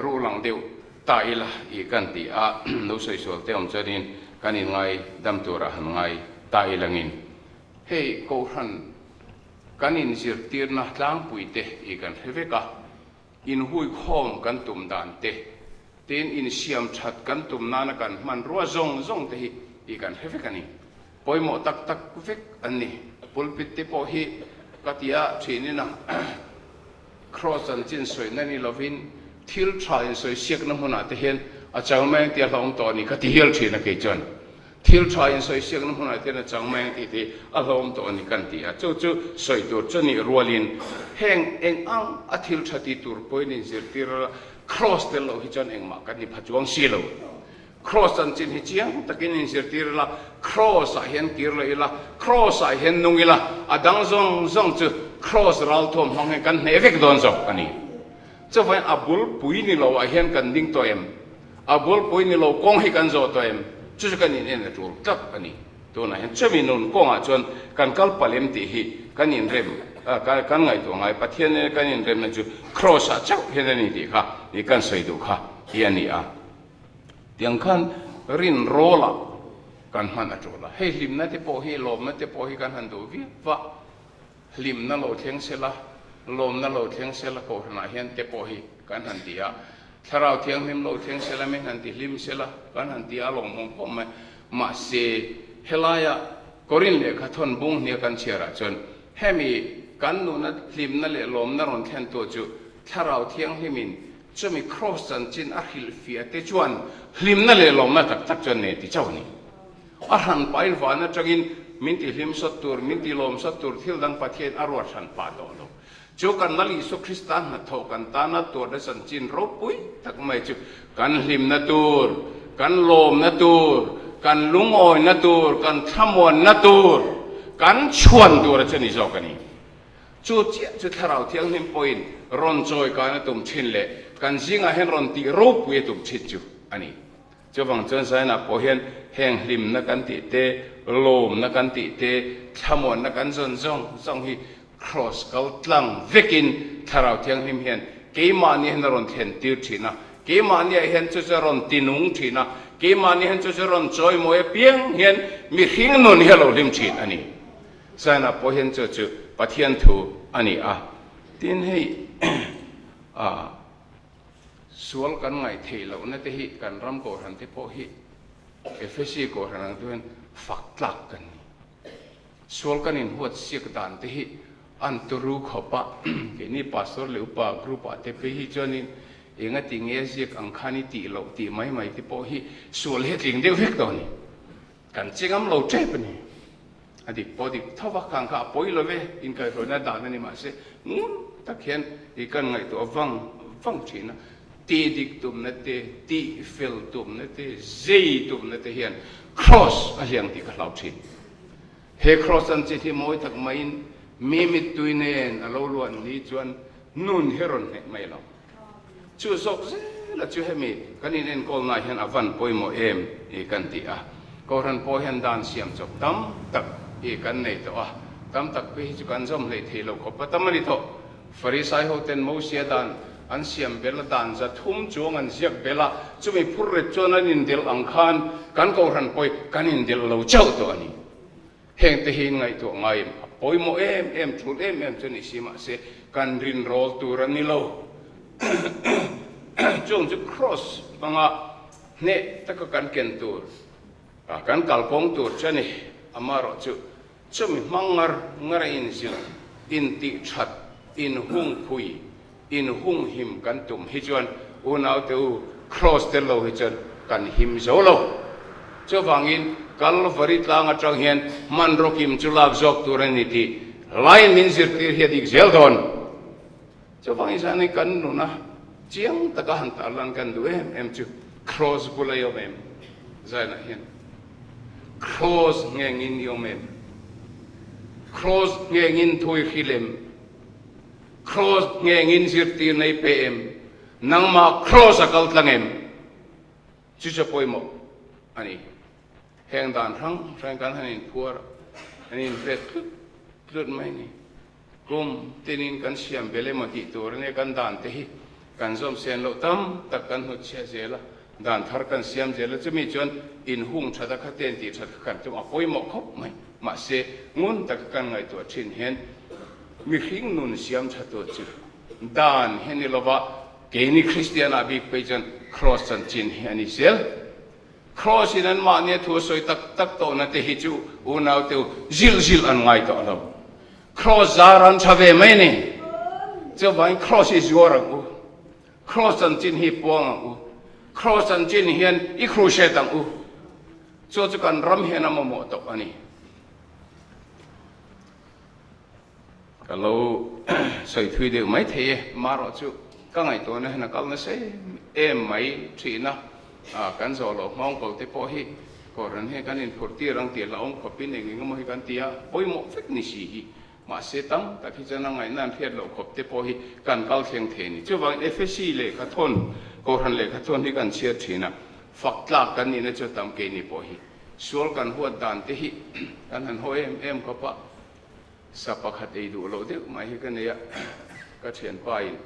Speaker 3: ruh lang deuh ta ila i kan ti a, lo sawi sual te awm chuanin kan inngai dam turah han ngai ta ilangin hei Kohhran kan inzirtirna tlangpui te i kan hre vek a. Inhuikhawm kan tum dan te, tin insiam that kan tum nana kan hmanrua zawng zawng te hi i kan hre vek a ni. Pawimawh tak tak vek an ni. Pulpit te pawh hi ka tia thinin a Kraws chanchin sawina ni lovin thil tha insawi siakna hmunah te hian a chang mai ang tih a hlauhawm tawh a ni ka ti hial thin a kei chuan. Thil tha insawi siakna hmunah hian a chang mai ang tih te a hlawm tawh a ni kan ti a, chu chu sawi tur chu nih rualin heng eng ang a thil tha ti tur pawhin inzirtir a, Kraws tel loh hi chuan engmah kan ni pha chuang si lo. Kraws chanchin hi chiang takin inzirtir ila, Kraws ah hian kir lo ila, Kraws ah hian nung ila, a dang zawng zawng chu Kraws ralthuam hmang hian kan hneh vek dawn zawk a ni. Chuvangin a bul pui ni lo ah hian kan ding tawh em? A bulpui ni lo kawng hi kan zawh tawh em? Chu chu kan in en a tul tlat a ni. Tunah hian chumi nun kawngah chuan kan kal palh em tih hi kan inrem kan ngaihtuah ngai. Pathian nena kan inremna chu Kraws ah chauh hian a ni tih kha i kan sawi duh kha hi a ni a. Tiang khan rin rawlah kan hman a tul a. Hei hlimna te pawh hi lawmna te pawh hi kan han duh viau va. Hlimna lo thleng sela, lawmna lo thleng sela Kohhranah hian te pawh hi kan han ti a. Thlarau Thianghlim lo thleng sela, min han ti hlim sela kan han ti a, lawmawm khawp mai. Mahse, helaia Korin lehkha thawn bung hnia kan chhiarah chuan hemi kan nuna hlimna leh lawmna rawn thlentu chu Thlarau Thianghlimin chumi Kraws chanchin a hrilhfiah te chuan hlimna leh lawmna tak tak chuan nei ti chauh a ni. A hran pain van atangin min ti hlim sawt tur, min ti lawm sawt tur thil dang Pathian a ruat hran pah tawh lo. Chu kan Lal Isua Krista hnathawh kan tana tuarna chanchin ropui tak mai chu kan hlimna tur, kan lawmna tur, kan lungawina tur, kan thlamuanna tur, kan chhuan tur a chu ni zawk a ni. Chu chiah chu Thlarau Thianghlim pawhin rawn chawi kan a tum thin leh kan zingah hian rawn tih ropui a tum thin chu a ni. Chuvang chuan Zainah pawh hian heng hlimna kan tih te, lawmna kan tih te, thlamuanna kan zawn zawng zawng hi Kraws kal tlang vekin Thlarau Thianghlim hian keimahni hian a rawn thlen tir thin a, keimahniah hian chu chu a rawn tinung thin a, keimahni hian chu chu a rawn chawimawi apiang hian mihring nun hi a lo hlim thin a ni. Zainah pawh hian chu chu Pathian thu a ni a. Tin hei ah. Sual kan ngaih theih lohna te hi kan ram kohhran te pawh hi Efesi kohhran ang te hian fak tlak kan ni. Sual kan inhuat siak dan te hi an turu khawp a, keini pastor leh upa group ah te phei hi chuanin engati nge ziak ang khan i tih loh tih mai mai te pawh hi sual hi a tling deuh vek tawh a ni. Kan che ngam lo tep a ni. A dik pawh dik tho va, khang kha a pawi lo ve, inkaihhruaina dan a ni mahse ngun tak hian i kan ngaihtuah vang vang thin a, ti dik tumna te, tih fel tumna te, zei tumna te hian Kraws a hliang tih ka hlau thin. He Kraws an chi hi mawi tak maiin mi mittui nen a lo luan ni chuan nun hi rawn hneh mai lo. Chu zawk zela chu hemi kan inenkawlnaah hian a van pawimawh em i kan ti a. Kohhran pawh hian dan siam chawp tam tak i kan nei tawh a, tam tak phei hi chu kan zawm hleih thei lo khawp a tam a ni tawh. Farisai hoten Mosia dan an siam bel a, dan 300 chuang an ziak bel a, chumi phur ret chuan an indelh ang khan kan kohhran pawh hi kan indelh lo chauh tawh a ni. Hengte hi in ngaihtuah ngai em? Pawimawh em em, tul em em chu ni si mahse kan rinrawl tur a ni lo. Chung chu Kross hmanga hneh taka kan ken tur, kan kalkawng tur chu a ni. Amaherawh chu chumi hmang ngar ngar a inzilh, intih that, inhungphui, inhunghim kan tum hi chuan unaute u Kross tel lo hi chuan kan him zo lo. Chuvangin Kalvari tlang atang hian hmanraw kim chu lak zawk tur a ni tih line min zirtir hi a dik zel dawn. Chuvangin zan kan nuna chiang taka han tarlan kan duh em em chu Kross bula i awm em? Zainah hian Kross nghengin i awm em? Kross nghengin thu i hrilh em? Kross nghengin zirtirna i pe em? Nangmah Kross a kal tlang em? Chu chu pawimawh a ni. Heng dan hrang hrang kan han inphuar a, an invet tlut tlut mai a ni. Kum tinin kan siam bel emaw tih tur ania kan dan te hi kan zawm sen loh tam tak kan hnutchhiah zel a, dan thar kan siam zel a, chumi chuan inhung that a khaten tih that kha kan tum a pawimawh khawp mai. Mahse, ngun taka kan ngaihtuah thin hian mihring nun siam tha tur chu dan hi a ni lova, keini Kristian ah bik phei chuan Kraws chanchin hi a ni zel. Kraws in an mahnia thu a sawi tak tak tawhna te hi chu unau te u zilh zilh an ngai tawh lo. Kraws zar an tha ve mai a ni. Chuvangin Kraws hi zuar ang u. Kraws chanchin hi puang ang u. Kraws chanchin hian i crusade ang u. Chu chu kan ram hian a mamawh tawh a ni. Ka lo sawi thui deuh mai thei e, marawh chu ka ngaihtuahna hian a kal nasa em em mai thin a, kan zawh loh nghawng ko te pawh hi Kohhran hian kan inphurh tir ang tih hlauhawm khawpin eng eng emaw hi kan ti a, pawimawh vek ni si hi. Mahse tam tak hi chuan a ngaihna an hriat loh khawp te pawh hi kan kal thleng thei a ni. Chuvangin Efesi lehkhathawn, Kohhran lehkhathawn hi kan chhiar thin a, fak tlak kan nihna chu tam keini pawh hi sual kan huat dan te hi kan han haw em em khawp a. Sa pakhat ei duh loh deuh mai hi ka nei a, ka thianpa in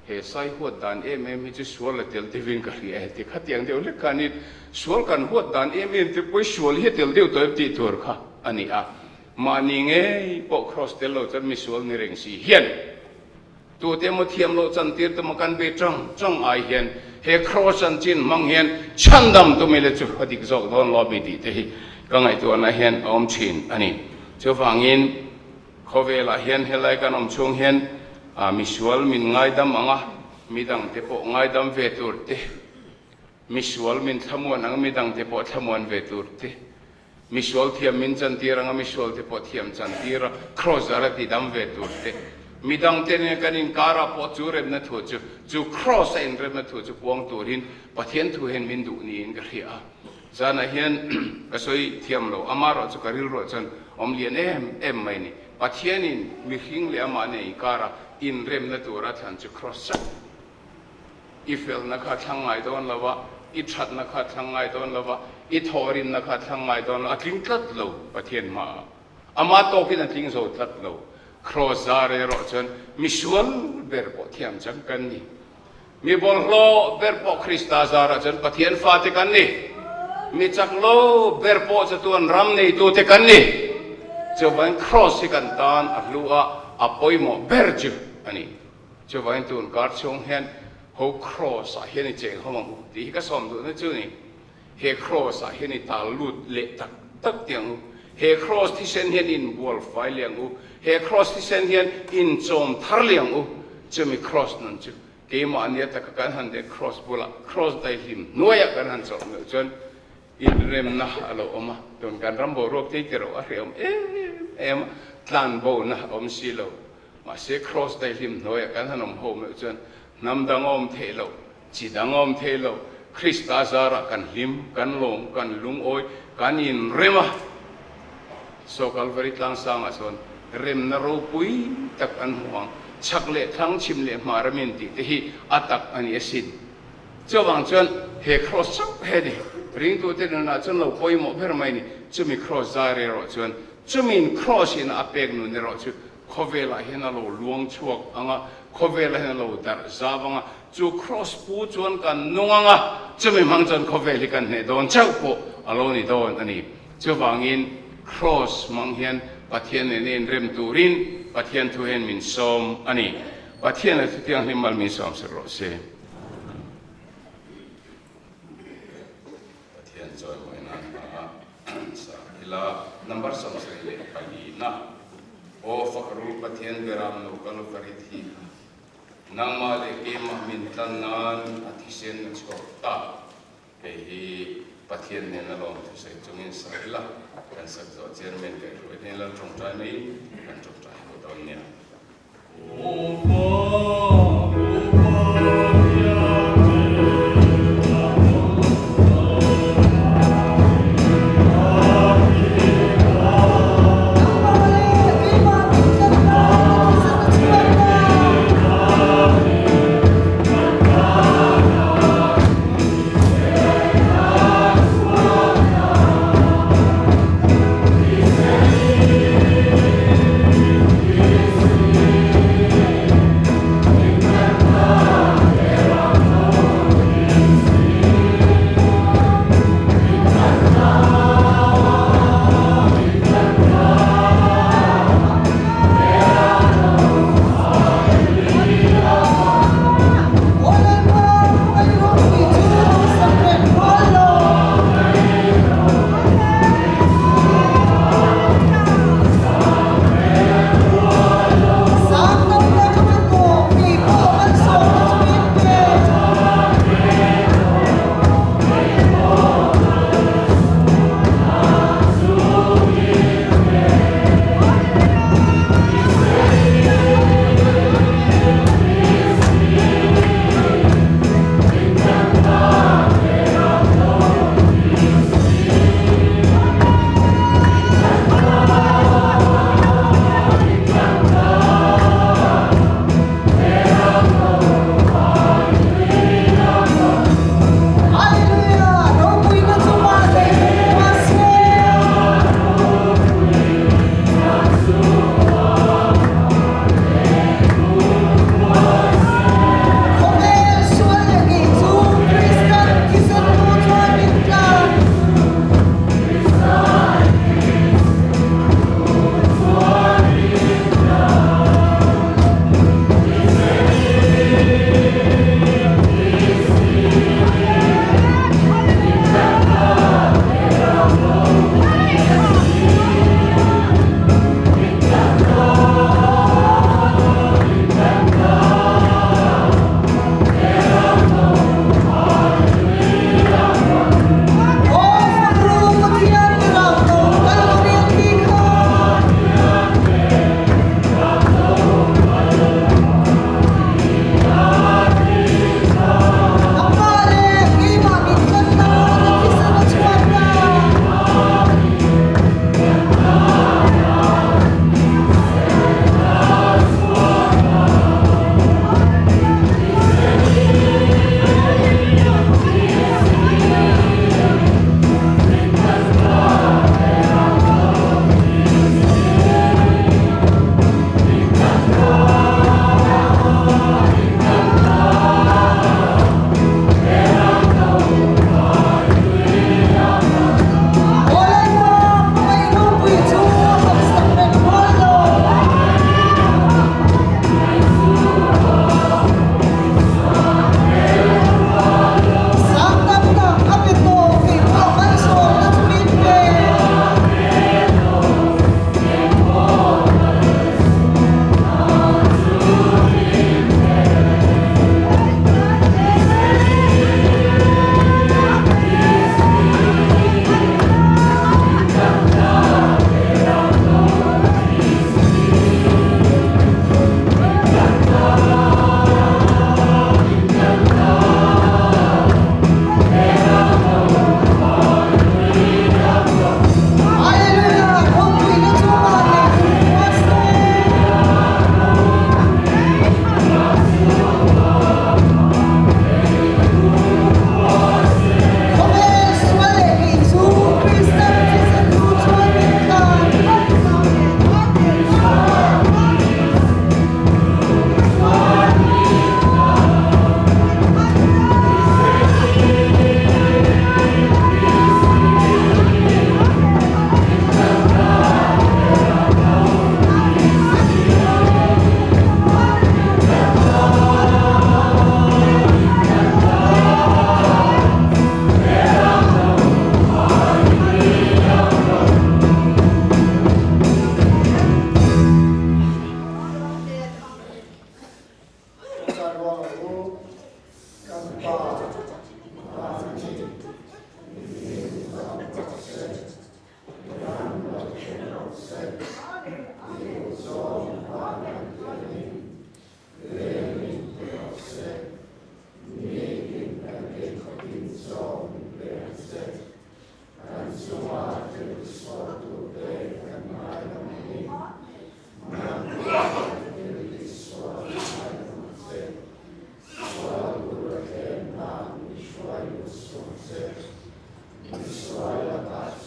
Speaker 3: he sai huat dan em em hi chu sual a tel deuhin ka hria e ti khatiang deuh hlek khanin sual kan huat dan em em te pawh hi sual hi a tel deuh tawh em tih tur kha a ni a, mahni ngei pawh cross tel lo chuan misual ni reng si hian tute emaw thiam loh chantir te maw kan be tang tang ai hian he cross chanchin hmang hian chhandam tum ila chu a dik zawk dawn lo mi tih te hi ka ngaihtuahna hian a awm thin a ni. Chuvangin khawvelah hian helai kan awm chhung hian misual min ngaidam ang a, midangte pawh ngaidam ve tur te, misual min thlamuan ang a, midangte pawh thlamuan ve tur te, misual thiam min chantir ang a, misualte pawh thiam chantir a, kraws zar a tidam ve tur te, midangte nen kan inkarah pawh chu remna thu chu, chu kraws a inremna thu chu puang turin Pathian thu hian min duh niin ka hria a. Zanah hian ka sawi thiam lo, amaherawh chu ka rilruah chuan awm lian em em mai ni. Pathianin mihring leh amah nei kara inremna tura thlan chu cross chauh. I felna kha thlang ngai dawn lo va, i thatna kha thlang ngai dawn lo va, i thawhrimna kha thlang ngai dawn lo, a tling tlat lo Pathian hmaah. Amah tawkin a tling zo tlat lo. Cross zar erawh chuan misual ber pawh thiam chang kan ni. Mi bawlhhlawh ber pawh Krista zarah chuan Pathian fate kan ni. Mi chak lo ber pawh chatuan ram neitute kan ni. Chuvangin Kraws hi kan tan a hlu a, a pawimawh ber chu a ni. Chuvangin tun kar chhung hian ho Kraws ah hian i cheng ho ang u tih hi ka sawm duhna chu a ni. He Kraws ah hian i tal lut leh tak tak tih ang u. He Kraws thisen hian inbual fai leh ang u. He Kraws thisen hian inchawm thar leh ang u. Chumi Kraws nun chu keimahnia taka kan han deh Kraws bulah, Kraws daihlim hnuaiah kan han chawlh meuh chuan inremna a lo awm a. Tun kan ram boruak tei te ro a hrehawm em em a, tlanbona a awm si lo. Mahse Kraws daihlim hnuaiah kan han awm ho meuh chuan hnam dang a awm theih loh. Chi dang a awm thei lo. Krista zarah kan hlim, kan lawm, kan lungawi, kan inrem a. Saw Kalvari tlangsangah chuan remna ropui tak an hmu ang. Chhak leh thlang, chhim leh hmar a min tih te hi a tak a ni asin. Chuvang chuan he kraws chauh he ni. Ringtute nunah chuan lo pawimawh ber mai ni. Chumi kraws zar erawh chuan chumin kraws in a pek nun erawh chu Khawvelah hian a lo luang chhuak ang a, khawvelah hian a lo darh zau ang a, chu kraws pu chuan kan nung ang a, chumi hmang chuan khawvel hi kan hneh dawn chauh pawh a lo ni dawn a ni. Chuvangin kraws hmang hian Pathian nena inrem turin Pathian thu hian min sawm a ni. Pathian leh Thutianghlim mal min sawm sak rawh se. Pathian chawimawi nan hma sa ila number 74 na Aw Fakru Pathian Beram no Kalvari thi kha nangmah leh keimah min tlan nan a thisen a chhuak ta. Hei hi Pathian nen a lawm thusawi chungin sa ila kan sak zawh Chairman kaihhruai hnena lal tawngtai maiin kan tawngtai ho dawn nia.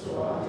Speaker 4: Chuan.